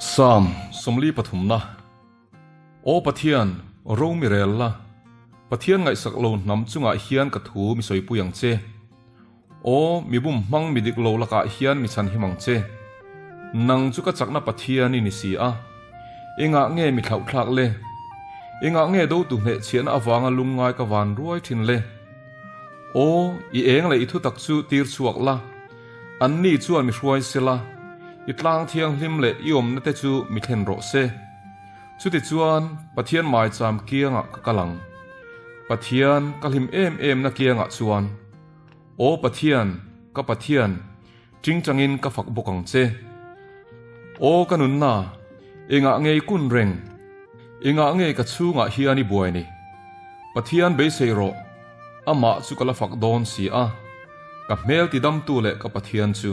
Psalm 43 na. Aw Pathian, ro mi rel la, Pathian ngaihsak lo hnam chungah hian ka thu mi sawipui ang che. Aw, mi bum hmang mi dik lo lakah hian mi chhan him ang che. Nang chu ka chakna Pathian i ni si a. Engah nge mi thlauhthlak le? Engah nge dotu hnehchhiahna avanga lungngai ka van ruai thin le? Aw, i eng leh i thutak chu tir chhuak la, anni chuan mi hruai se la, i tlang thianghlim leh i awmna te chu mi thlen rawh se. Chutichuan, Pathian maicham kiangah ka kal ang. Pathian ka hlim em emna kiangah chuan, Aw Pathian, ka Pathian, tingtangin ka fak bawk ang che. Aw ka nunna, engah nge i kun reng? Engah nge ka chhungah hian i buai ni? Pathian beisei rawh, amah chu ka la fak dawn si a, ka hmel tidamtu leh ka Pathian chu.